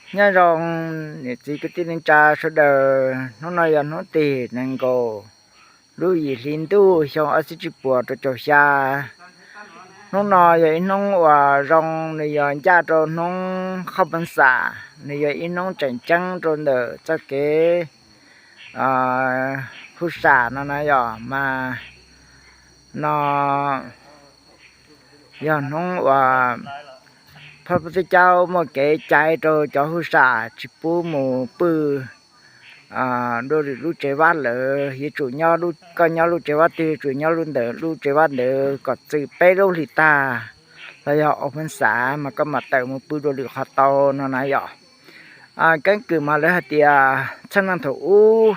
Nyob zoo niam txiv kwv tij neej tsa sawv daws, hnub no yog hnub tim nees nkaum lub yim hli ntuj xyoo ob txhiab tsib puas rau caum xya. Hnub no yog ib hnub uas zoo, nws yog ncaj rau hnub qhoj peb xam, nws yog ib hnub tseem ceeb rau ntawm txoj kev hu sam no na yom. Mas no yog hnub uas Phab Pub Thib Caub muaj kev caiv rau cov hu sam tsis pub mus pw dua lwm lub tsev vab lawm. Yuav tsum nyob, koj nyob lub tsev vab twg yuav tsum nyob lub ntawd, lub tsev vab ntawd kom txwm peb lub hlis tag los yog ob peb xam mas koj mam tawm mus pw dua lwm qhov tau no na yom. Keeb kwm mas lawv hais tias txheej neej thaum ub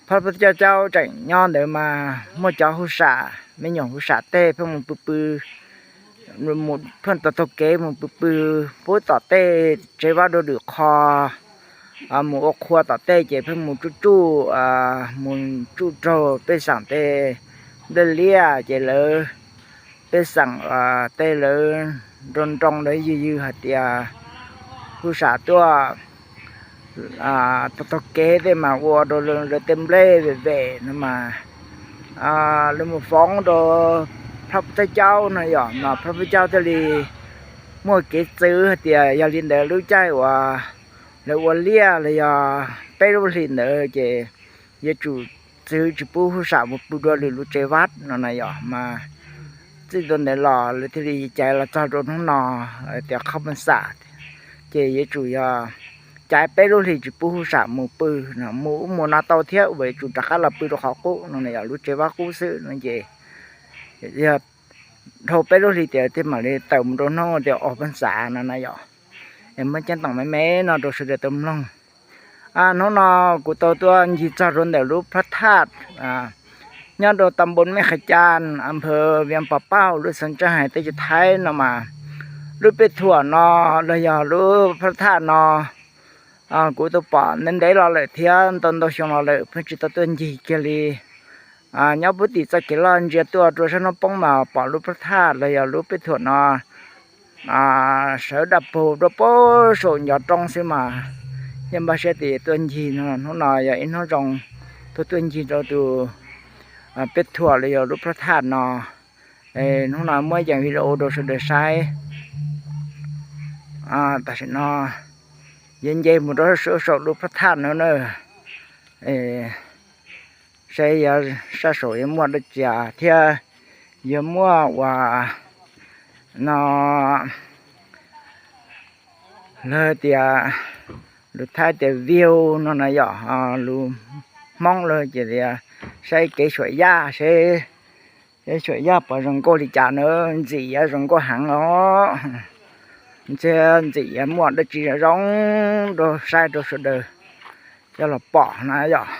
Phab Pub Thib Caub tseem nyob ntawd mas muaj cov hu sam, me nyuam hu sam tej pheej mus pw pw, pheej taug taug kev mus pw pw pub tom tej tsev vab dua lwm qho, mus ua qhua tom tej ces pheej mus tsuj tsuj, mus tsuj raug pej xeem tej nplej liaj ces lawv, pej xeem tej lawv nroo nroo lawv yws yws hais tias hu sam tuaj taug taug kev tej mas ua rau lawv tej nplej vem vem no mas lawv mus foob rau Phab Pub Thib Caub no yom. Mas Phab Pub Thib Caub thiaj li muaj kev txwv hais tias yog li ntawd lub caij uas lawv ua liaj los yog peb lub hlis ntawd ces yuav tsum txwv tsis pub hu sam mus pw dua lwm lub tsev vab no na yom. Mas txij ntawd los lawv thiaj li caiv los txog rau hnub no tias qhov peb xam ces yuav tsum yog caiv peb lub hlis tsis pub hu sam mus pw, mus ub mus no tau thiab uas yuav tsum rov qab los pw rau qhov qub no na yom, lub tsev vab qub xwb no ces yog dhau peb lub hlis tias thiaj mam li tawm mus rau hnub tias ob peb xam no na yom. Es muab ceeb toom me me no rau sawv daws tau mloog. Hnub no kuv tau tuaj ncig txog rau ntawm lub plab thaj nyob rau tam npoo Mej Qhais Cas, am phawv Vias Pos Pauj, lub xeev Tseej Hais, teb chaws Thaib no mas lub pej thuam no los yog lub plab thaj no kuv tau pom ntev ntev los lawm thiab ntau ntau xyoo los lawm pheej tsis tau tuaj ncig kiag li. Nyob pub tim txoj kev loj ntsia tuaj rau sab hnub poob mas pom lub plab thaj los yog lub pej thuam no sawv daj paug rau pem saum ncov roob xwb mas yeej npaj siab tias tuaj ncig no. Hnub no yog ib hnub zoo tuaj tuaj ncig rau tus pej thuam los yog lub plab thaj no. Hnub no muab yeem video rau sawv daws saib. Tam sim no yuav nce mus rau saum lub plab thaj no na. Saib sab saum yuav muaj dab tsi thiab yuav muaj uas no lawv tias, lus Thaib tias view no na yom, lus Hmoob lawv ces tias saib kev xuam yaj, saib kev xuam yaj puas zoo nkauj li cas na, ntxim yuav zoo nkauj heev os. Ntxim yuav muaj dab tsi zoo zoo rau saib rau sawv daws coj los pom na yom.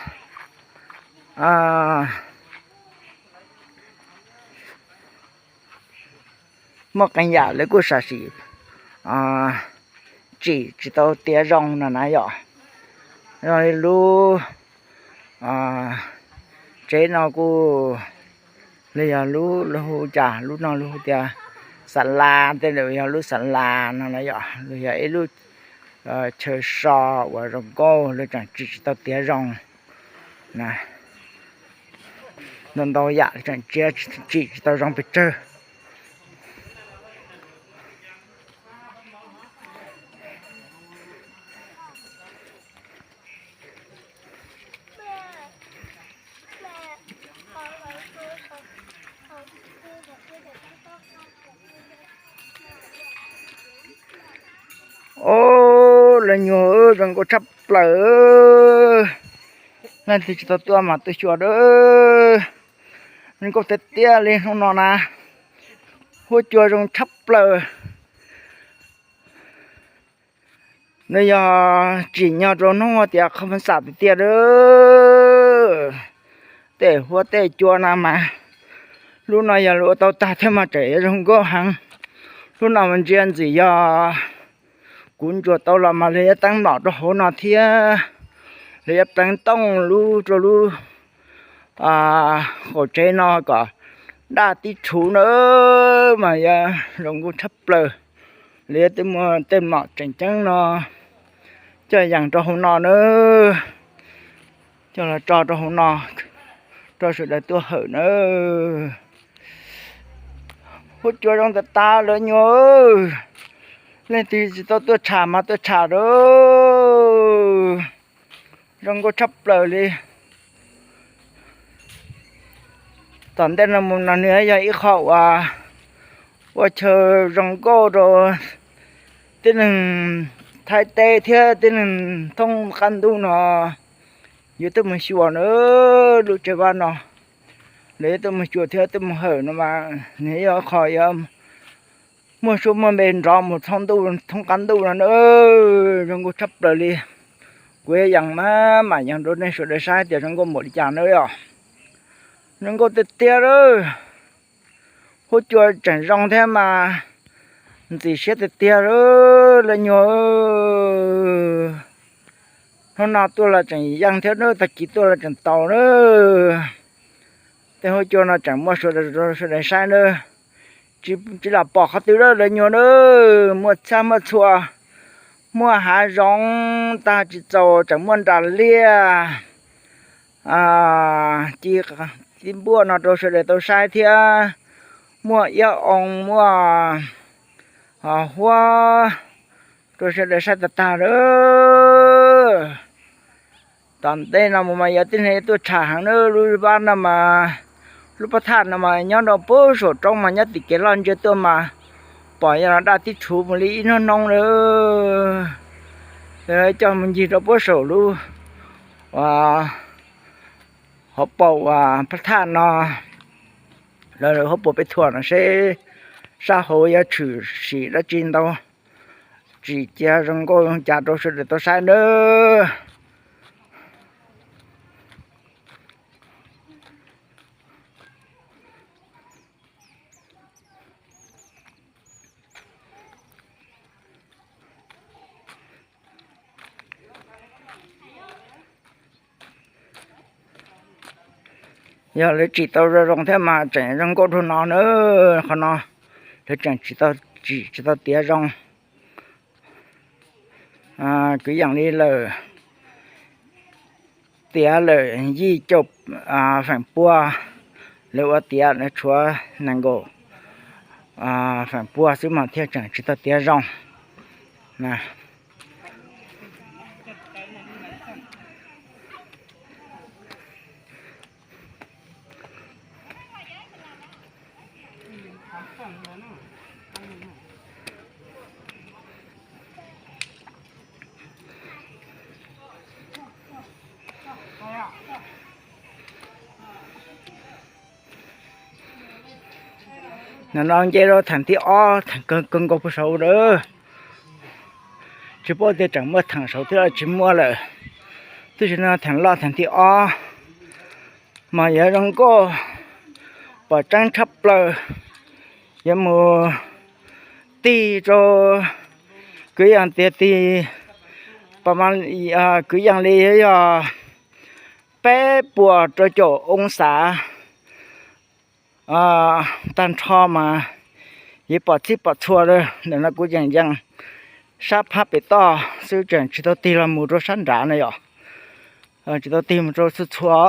Muaj qee yam lawv kuj sam sim tsim tsis tau tiav zoo no na yom. Lub tsev no kuj los yog lub, lub hu cas, lub no lub hu tias xas las, tej lawm yog lub xas las no na yom, los yog ib lub chaw so uas zoo nkauj lawv tseem tsim tsis tau tiav zoo na. Ntau ntau yam tseem tsim tsis tau zoo pes tsawg. Ob, lawv nyuag zoo nkauj tshaj plaws. Leej twg tsis tau tuaj mas tuaj xyuas a. Zoo nkauj tiag tiag li hnub no na. Huab cua zoo tshaj plaws. Nws yog tsim nyog rau hnub tias qhov peb xam tiag tiag a. Tej huab tej cua na mas lub no yog lawv ua tau tag thiab mas tseem yuav zoo nkauj heev. Lub no mas ntsia ntxim yog kuv ntsuas tau los mas lawv yuav teeb mlom rau hauv no thiab lawv yuav pleev tooj lub rau lub qaum tsev no kom daj tib rhuv na, mas yuav zoo nkauj tshaj plaws. Lawv twb muaj tej mom tseem ceeb no coj yees rau hauv no na, coj los tso rau hauv no rau sawv daws tuaj hawm na. Huab cua zoo tas tas lawv nyuag, leej twg tsis tau tuaj tsham mas tuaj tsham lawm. Zoo nkauj tshaj plaws li. Tom ntej no mus no nws yog ib qho uas ua chaw zoo nkauj rau tib neeg Thaib teb thiab tib neeg thoob qab ntuj no yuav tuaj mus xyuas na. Lub tsev vaj no lawv yuav tuaj mus xyuas thiab tuaj mus hawm no mas nws yog qho yuav muaj suab muaj npe nrov mus thoob ntuj thoob qab ntuj no na. Zoo nkauj tshaj plaws li. Kuv yees mas mam yees rau nej sawv daws saib tias zoo nkauj npaum li cas na yom. Zoo nkauj tiag tiag lawm. Huab cua tseem zoo thiab mas ntxim siab tiag tiag lawm nyuag. Hnub no tuaj los tseem yeej thiab na, tag kis tuaj los tseem tau na. Tej huab cua no tseem muaj sawv daws saib na. Tsis lam pom qhov twg lawm lawv nyuag na. Muaj txhab muaj txhua, muaj hav zoov tag tsis txaus tseem muaj nras liaj ci tib npuaj no rau sawv daws tau saib thiab. Muaj iab oo muaj huab rau sawv daws saib tag tag lawm. Tom ntej no mus mas yog tib neeg tuaj tsham heev na, lub vaj no mas, lub pob thaj no mas nyob rau puag saum roob mas nyob tim kev loj ntsia tuaj mas pom yog los daj tib rhuv mus li ib hnub hnub lawm. Coj mus ncig rau puag saum lub hauv paus pob thaj no, lawv hauv paus peb thuam no seb sab hauv yuav tshwm sim dab tsi ntau, tsim cia zoo nkauj zoo cas rau sawv daws tau saib nawb. Yog lawv tsim tau zoo zoo thiab mas tseem zoo nkauj dua no na. Qhov no lawv tseem tsis tau, tsis tau tiav zoo. Kwv yees li lawm, tiav lawm yim caum feem pua, lawv ua tiav lawv tshuav nees nkaum feem pua xwb mas thiaj tseem tsis tau tiav zoo. Nim no nce rau theem thib ob, theem kawg nkaus puag saud lawm. Tsis paub tias tseem muaj theem saud thiab los tsis muaj lawm. Tab sis no theem loj theem thib ob mas yuav zoo nkauj pom tseeb tshaj plaws. Yuav mus tig rau, kwv yees tias tig, kwv yees li yog peb puas rau caum oo xav tag nrho mas yuav pom txhij pom txhua lawm. Ntawm no kuv yees yees sab phab pem toj xwb, tseem tsis tau tig los mus rau sab nrad no yom. Tsis tau tig mus rau txhua txhua.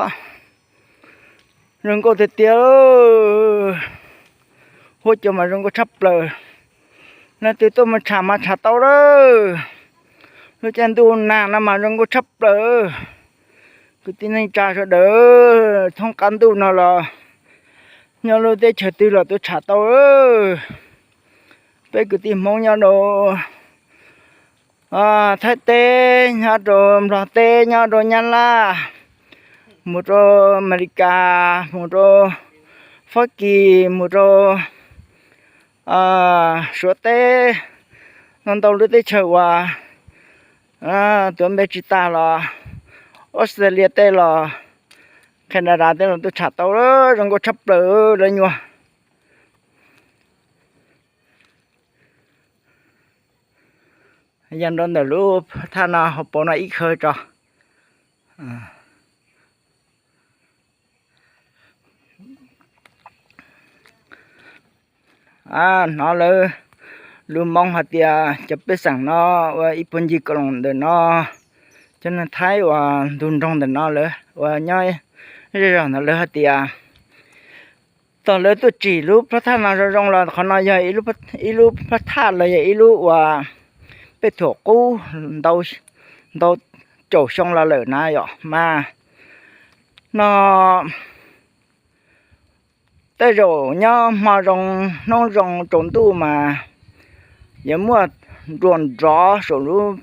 Zoo nkauj tiag tiag. Huab cua mas zoo nkauj tshaj plaws. Leej twg tuaj mus tsham mas tsham tau lawm. Lub caij ntuj nag no mas zoo nkauj tshaj plaws. Kwv tij neej tsa sawv daws thoob qab ntuj no los nyob lub teb chaws twg los tuaj tsham tau. Peb kwv tij Hmoob nyob rau Thaib teb, nyob rau Nplog teb, nyob rau Nyab Laj, mus rau Amelikas, mus rau Fab Kis, mus rau Suav teb, no ntau lub teb chaws uas tuav npe tsis tag los, Australia teb los, Canada teb los tuaj tsham tau, zoo nkauj tshaj plaws lawv nyuag. Yees rau ntawm lub thaj no hauv paus no ib khawv tso. Hnov lawv lus Hmoob hais tias cov pej xeem no ua ib puag ncig kaus loos ntawm no, cov neeg Thaib uas ntug nroog ntawm no lawv uas nyob zej zog ntawd lawv hais tias thaum lawv tuaj tsim lub plab thaj no zoo zoo los qhov no yog ib lub plab thaj los yog ib lub uas pej thuam qub ntau caum xyoo los lawm na yom. Mas no tej zaum nyob hmo zoo hnub zoo tsaus ntuj mas yuav muaj nruas nrov saum lub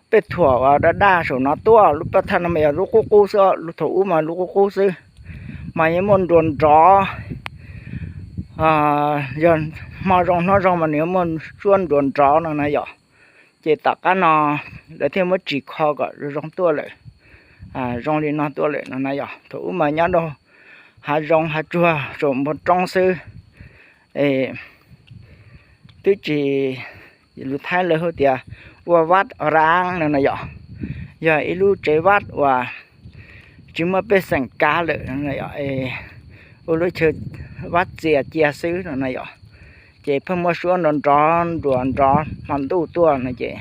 pej thuam uas daj daj saum no tuaj. Lub plab thaj no mas yog lub qub qub xwb, lub thaum ub mas lub qub qub xwb, mas yuav muaj nruas nrov. Yog hmo zoo hnub zoo mas nws yuav muaj suab nruas nrov no na yom. Ces tom qab no lawv thiaj muab tsim kho kom zoo zoo tuaj lawm, zoo li no tuaj lawm no na yom. Thaum ub mas nyob rau hav zoov hav tsuag saum npoo roob xwb. Twb tsis, lus Thaib lawv hu tias ua vaj raav no na yom, yog ib lub tsev vaj uas tsis muaj pej xeem kav lawm, ua lub chaw vaj txias cia xwb no na yom. Ces pheej muaj suab nrov nrov nruas nrov hmo ntuj tuaj no ces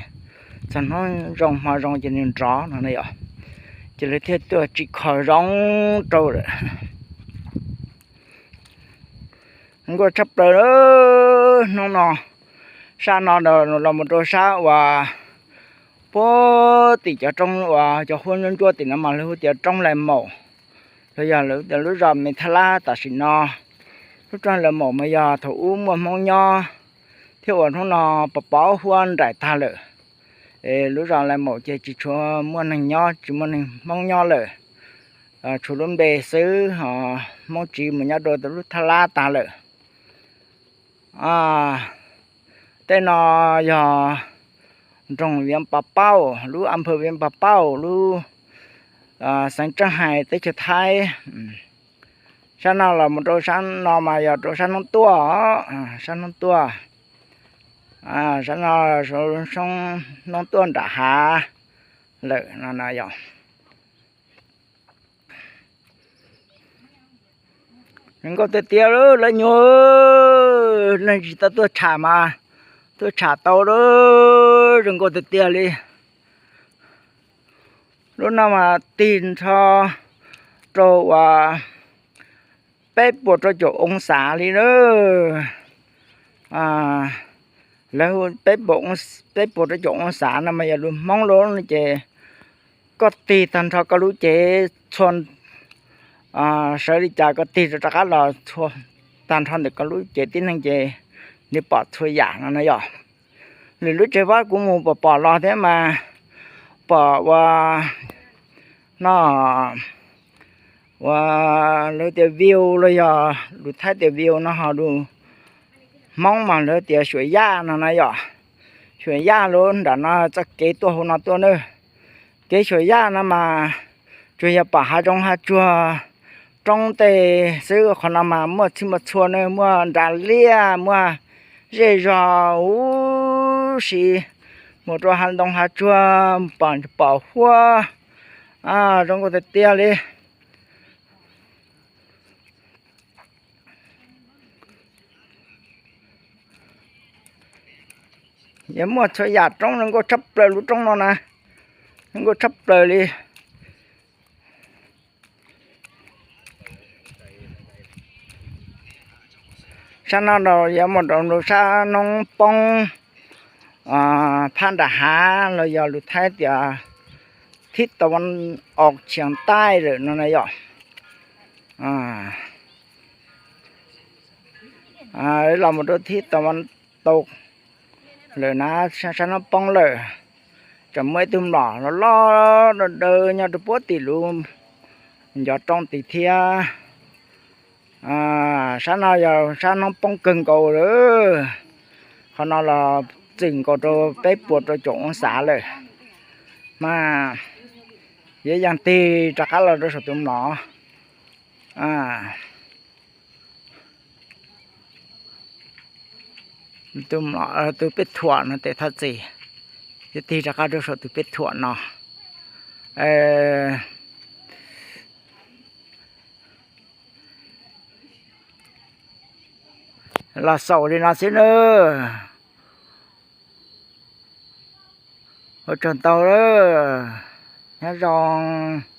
txog hnub zoo hmo zoo ces nws nrov no na yom. Ces lawv thiaj tuaj tsim kho zoo rau lawm. Zoo nkauj tshaj plaws hnub no. Sab no los mus rau sab uas puag tim cov roob uas cov huab ntsuab ntsuab tim no mas lawv hu tias roob Lais Maum, los yog lawv tias lub zos Me Thaj Lab tam sim no. Lub roob Lais Maum mas yog thaum ub muaj Hmoob nyob thiab uas hnub no pov pob huab nraim tag lawm. Es lub zos Lais Maum ces tsis tshua muaj neeg nyob, tsis muaj neeg Hmoob nyob lawm, tshuav lub npe xwb, ho Hmoob tsiv mus nyob rau lub Thaj Lab tag lawm. Tej no yog nroog Viav Pas Pauj, lub a phawv Viav Pas Pauj, lub xeev Tseej Hais teb chaws Thaib. Sab no los mus rau sab no mas yog rau sab hnub tuaj, sab hnub tuaj, sab no, hnub tuaj nram hav lawm no na yom. Zoo nkauj tiag tiag lawm, lawv nyuag neeg tsis tau tuaj tsham mas tuaj tsham tau lawm, zoo nkauj tiag tiag li. Lub no mas tig nrho rau uas peb puas rau caum oo xav li na. Lawv hu peb puas rau caum oo xav no mas yog lus Hmoob lawm no ces koj tig tag nrho koj lub cev txhua, sawv li cas koj tig rov qab los tag nrho ntawm koj lub cev tib neeg ces nws pom txhua yam no na yom. Lwm lub tsev vaj kuv mus pom pom los thiab mas pom ua no, ua lawv tias view los yog lus Thaib tias view no, ho lus Hmoob mas lawv tias xyuam yaj no na yom. Xyuam yaj lub nram no txoj kev tuaj hauv no tuaj na. Kev xyuam yaj no mas tsuas yog pom hav zoov hav tsuag roob tej xwb, qhov no mas muaj txhij muaj txhua na, muaj nras liaj, muaj zej zog huv si, mus rau hav ntoo hav tsuag pom pom huab, zoo nkauj tiag tiag li. Yuav muaj txhua yam roob, zoo nkauj tshaj plaws lub roob no na, zoo nkauj tshaj plaws li. Sab no los yuav mus rau sab noob poob phab nram hav los yog lus Thaib tias thib tau au tsias taij lawm no na yom. Los mus rau thib tau tau lawm na, sab noob poob lawm. Tseem muaj ib tug mlom loj loj dawb dawb nyob rau puag tim lub ncov roob tid thiab. Sab no yog sab noob poob kawg nkaus lawm. Qhov no los txwm nkaus rau peb puas rau caum oo xav lawm. Mas yuav yeej tig rov qab los rau saum tus mlom. Tus peb thuam no tes thaj txi, yuav tig rov qab rau saum tus peb thuam no. Los xaus li no xwb nawb. Ua tsaug ntau lawm, nyob zoo.